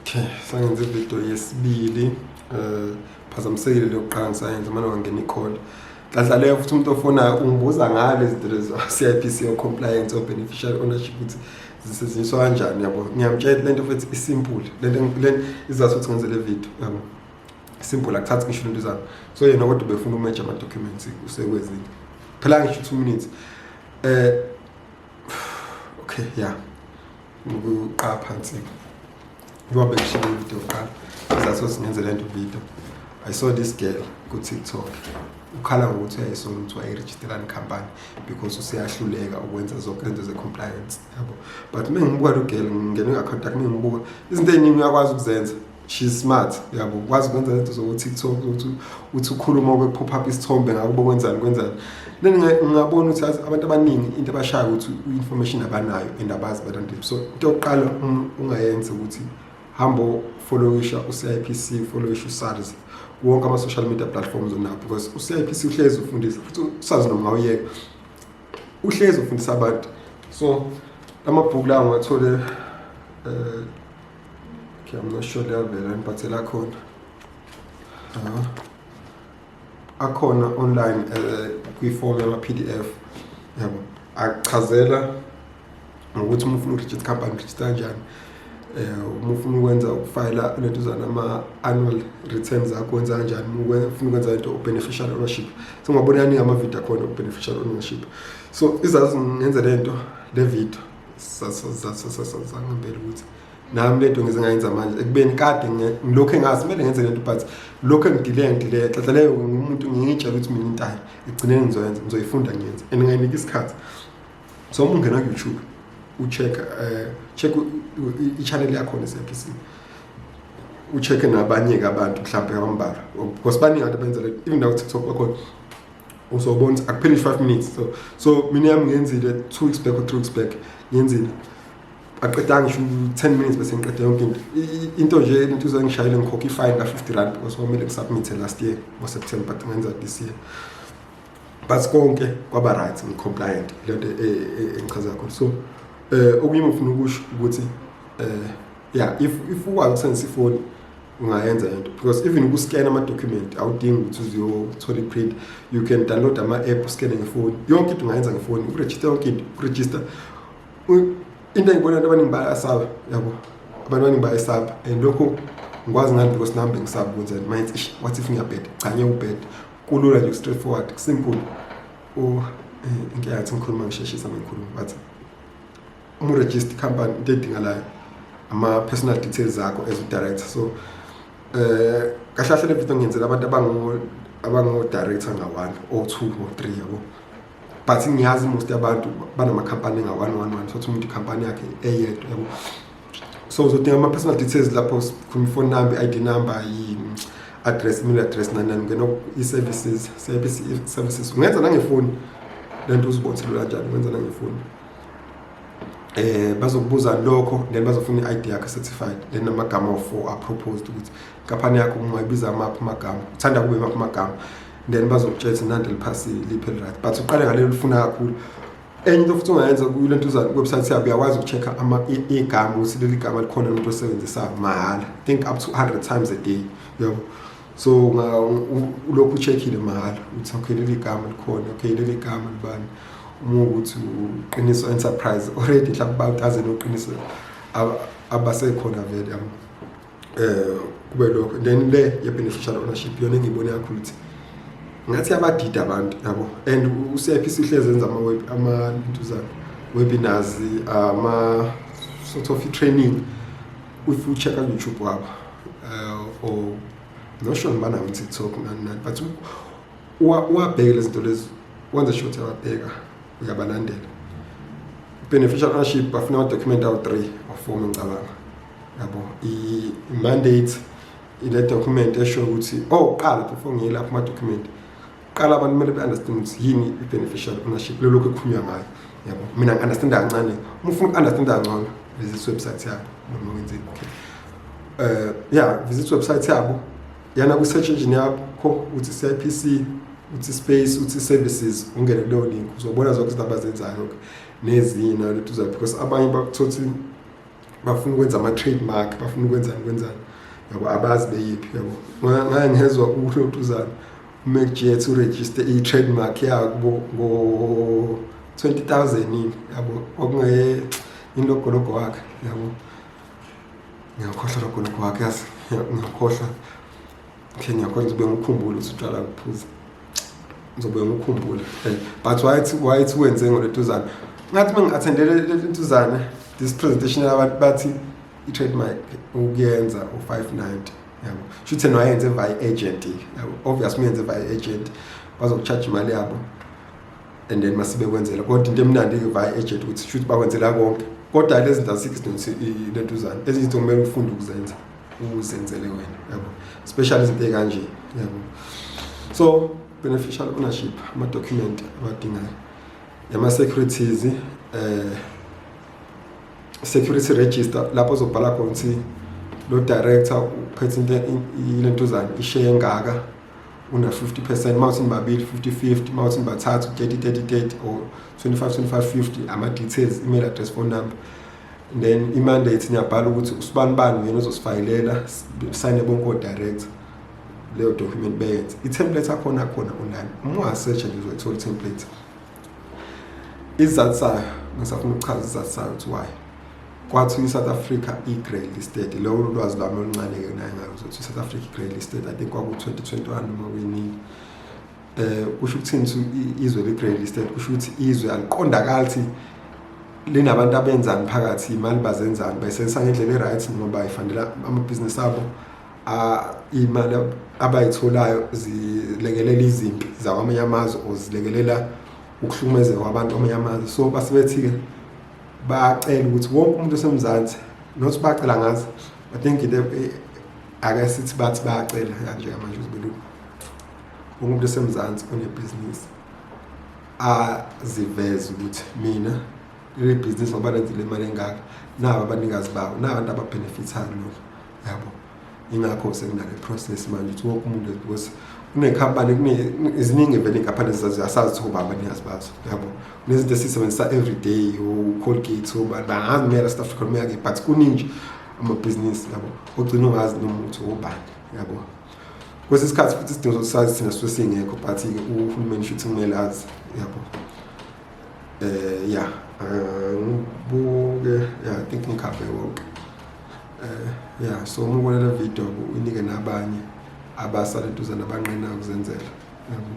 Okay, sangenza ividiyo yesibili. Phazamisekile lokuqala ngisayenza manje wangena i-call. Dladla leyo futhi umuntu ofonayo ungibuza ngale zinto lezo CIPC o compliance o beneficial ownership ukuthi zisetshenziswa kanjani, yabo. Ngiyamtshela lento futhi isimple. Lento le izathu ukuthi ngenze le video, yabo. Simple, akuthathi ngisho into zami. So yena kodwa ubefuna umeja ama documents usekwenzile. Phela ngisho 2 minutes. Okay, yeah. Ukuqala phansi. Njengoba bengishilo ividiyo yokuqala, isizathu sokuthi ngenze le nto video, I saw this girl ku-TikTok ukhala ngokuthi uyayisola ukuthi wayirejisterani company because useyahluleka ukwenza zonke izinto ze-compliance, yabo. But uma ngibuka lo girl, ngingene kwi-account yakhe, uma ngibuka izinto ey'ningi uyakwazi ukuzenza, she's smart, yabo, ukwazi ukwenza izinto zoku-TikTok ukuthi uthi ukhuluma kube-pop up isithombe ngakubo kwenzani kwenzani. Then ngingabona ukuthi yazi abantu abaningi into abashayo ukuthi i-information abanayo and abazi balandeli. So into yokuqala ungayenza ukuthi hambo followisha u-CIPC, followisha u-SARS wonke ama-social media platforms onawo, because u-CIPC uhlezi ufundisa futhi uSARS noma ungawuyeka uhlezi ufundisa abantu. So amabhuku la ngiwathole, okay, I'm not sure liyavela ngiphathela khona. Akhona online kwi-form yama-PDF, yabo, achazela ngokuthi uma ufuna uku-register company register kanjani, uma ufuna ukwenza ukufayela lento zana ama-annual returns akho wenza kanjani, uma ufuna ukwenza into beneficial ownership. Sengingabona kaningi amavidiyo akhona beneficial ownership. So izazi ngenze lento le video sangempela ukuthi nami lento ngize ngayenza manje ekubeni kade ngilokhu engazi kumele ngenze lento, but lokhu engidelay ngidelay hla leyo ngumuntu ngiyitshela ukuthi mina into ayi ekugcineni ngizoyenza, ngizoyifunda ngiyenze and ngayinika isikhathi. So uma ungena ku-YouTube u-check check i-channel yakhona CIPC, u-check nabanye-ke abantu mhlawumbe abambalwa because baningi abantu abenza le, even naku TikTok bakhona, uzobona ukuthi akupheli 5 minutes. So mina yami ngiyenzile 2 weeks back or 3 weeks back, ngiyenzile aqeda ngisho 10 minutes bese ngiqede yonke into. Into nje into uzongishayela ngikhokha i-fine ka-R50 because kwamele ngisubmit last year ngo-September, but ngenza this year, but konke kwaba right, ngi-compliant, lento engichaza kakhulu. So okunye ngifuna ukusho ukuthi yeah, if ukwazi ukusebenzisa ifoni ungayenza lento, because even ukuscan ama-document awudingi ukuthi uzuyothola i-print, you can download ama-app uscane ngefoni. Yonke into ungayenza ngefoni, ukurejista yonke into, ukurejista into engibona abantu abaningi bayasaba, yabo, abantu abaningi bayasaba and lokho ngikwazi ngani because nami bengisaba ukwenzani manje, ish, what if ngiyabheda? Cha, ngeke ubhede, kulula nje, straight forward, simple. Inkinga yathi ngikhuluma ngisheshisa uma ngikhuluma, but uma uregister company into edingalayo ama-personal details akho as u-director. So kahle kahle le video ngiyenzela abantu abango-director nga-one or two or three, yabo, but ngiyazi most yabantu banamakhampani nga-one one one, so umuntu ikhampani yakhe eyedwa, yabo. So uzodinga ama-personal details lapho sikhuluma i-phone number, i-ID number, i-address, email address, nani nani. Ungena i-services, CIPC services, ungenza nangefoni lento uzibonise kanjani, ungenza nangefoni. Bazokubuza lokho, then bazofuna i-ID yakho certified, then namagama of are proposed ukuthi inkampani yakho ungayibiza amaphi amagama, uthanda kube amaphi amagama, then bazokutshela ukuthi nanti liphasile, liphi eli-right, but uqale ngalelo lifuna kakhulu. Enye into futhi ungayenza kule nto uza website yabo, uyakwazi uku-check-a igama ukuthi leli gama likhona umuntu osebenzisayo mahhala, I think up to 100 times a day, yabo. So ulokhu u-check-ile mahhala ukuthi okay, leli gama likhona, okay, leli gama libani, uma ukuthi uqiniso enterprise already mhlawumbe bawutaze noqiniso abasekhona vele, yabo. Kube lokho, then le ye beneficial ownership yona engiyibone kakhulu ukuthi ngathi yabadida abantu, yabo, and u-CIPC uhlezi enza ama web ama intuzana webinars, ama sort of training. If u-check ku YouTube wabo or not sure ngibana ku TikTok nani nani, but uwabheke lezi zinto lezi, wenze sure ukuthi uyabheka, uyabalandela. Beneficial ownership bafuna ama-document awu-3 or 4 ngicabanga, yabo, i-mandate, ile document esho ukuthi, oh, qala before ngiye lapho ama-document, qala abantu kumele be-understand ukuthi yini i-beneficial ownership le lokhu ekukhulunywa ngayo, yabo. Mina ngi-understanda kancane, uma ufuna uku-understanda kangcono visit website yabo noma wenzeni. Okay, yeah, visit website yabo, yana ku-search engine yakho uthi CIPC, uthi space, uthi services, ungene kuleyo link, uzobona zonke izinto abazenzayo nezinye naleto, because abanye bakuthothi Bafuna ukwenza ama-trademark, bafuna ukwenzani kwenzani, yabo, abazi beyiphi, yabo. Ngake ngezwa uhlotuzana uMacjet uregister i-trademark yakubo ngo-20,000 yini, yabo, okungeye inlogologo wakhe, yabo. Ngiyakhohlwa logologo wakhe, yazi, ngiyakhohlwa. Okay, ngiyakhohlwa, ngizobe ngikukhumbula ukuthi utshwala kuphuza, ngizobe ngikukhumbula, but wayethi wenze ngolentuzana. Ngathi uma ngi-attendele lentuzana this presentation, abantu bathi i-trademark ukuyenza u-590, yabo, shuthi yena wayenze via agent, yabo. Obvious, uma yenze via agent bazoku-charge imali yabo and then masibekwenzela. Kodwa into emnandi-ke via agent ukuthi shuthi bakwenzela konke, kodwa lezi zinto asikho isidingo lentuzana. Ezinye izinto kumele ufunde ukuzenza, uzenzele wena, yabo, especially izinto ey'kanje, yabo. So beneficial ownership, ama-document abadingayo, ama-securities, security register, lapho uzobhala khona ukuthi lo director uphethe into ilentuzana, i-share engaka, una 50%, mawuthi nibabili 50 50, mawuthi nibathathu 30 30 30 or 25 25 50. Ama details, email address, phone number, and then i-mandate, niyabhala ukuthi usibani bani uyena ozosifayilela, sayine bonke o-director leyo document, beyenze i-template akhona khona online. Uma ungasearch nje uzoyithola i-template. Isizathu sayo, ngisafuna ukuchaza isizathu sayo ukuthi why kwathi i-South Africa i-grey listed. Lowo lwazi lwami oluncane-ke naye ngayo ukuthi i-South Africa i-grey listed, I think kwaku-2021 noma kuyinini. Kusho ukuthini ukuthi izwe li-grey listed? Kusho ukuthi izwe aliqondakali ukuthi linabantu abenzani phakathi, imali bazenzani, bayisebenzisa ngendlela e-right noma bayifandela amabhizinisi abo, imali abayitholayo zilekelela izimpi zakwamanye amazwe or zilekelela ukuhlukumezeka kwabantu kwamanye amazwe. So base bethi-ke bayacela ukuthi wonke umuntu osemzansi, not bacela ngazi, I think into ake sithi bathi bayacela njengamanje ukuze belula, wonke umuntu osemzansi onebhizinisi aziveze ukuthi mina leli bhizinisi ngoba lenzile imali engaka, nabo abanikazi bawo, nabantu ababhenefithayo kulokhu, yabo. Ingakho sekunale process manje ukuthi wonke umuntu, because kunekhampani, ziningi vele iy'nkampani ezizaziyo, asazi ukuthi obani abanikazi bazo, yabo. Kunezinto esiyisebenzisa every day, o-Colgate, obani, bangazi kumele South Africa noma yakephi, but kuningi nje amabhizinisi, yabo, ogcina ungazi noma ukuthi obani, yabo. Kwesinye isikhathi futhi isidingo sokuthi sazi thina sisuke singekho, but-ke uhulumeni shuthi kumele azi, yabo. Ya, ngibuke, ya, I think ngikhave wonke. Ya, so uma ubona le video, uyinike nabanye abasalentuzana, abanqena ukuzenzela, yabo.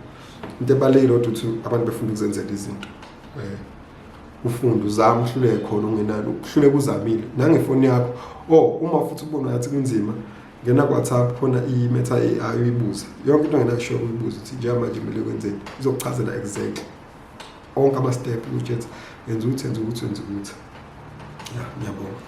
Into ebalulekile kodwa ukuthi abantu befunde ukuzenzela izinto. Ufunde, uzame, uhluleke khona, ungenani ukuhluleka, uzamile nangefoni yakho. Oh, uma futhi ubona ngathi kunzima, ngena ku-WhatsApp, khona i-Meta AI, uyibuze yonke into ongenasho, uyibuze ukuthi njengamanje kumele kwenzeni, izokuchazela exactly onke ama-step ukuthi yenza ukuthi, yenza ukuthi, yenza ukuthi. Ya, ngiyabonga.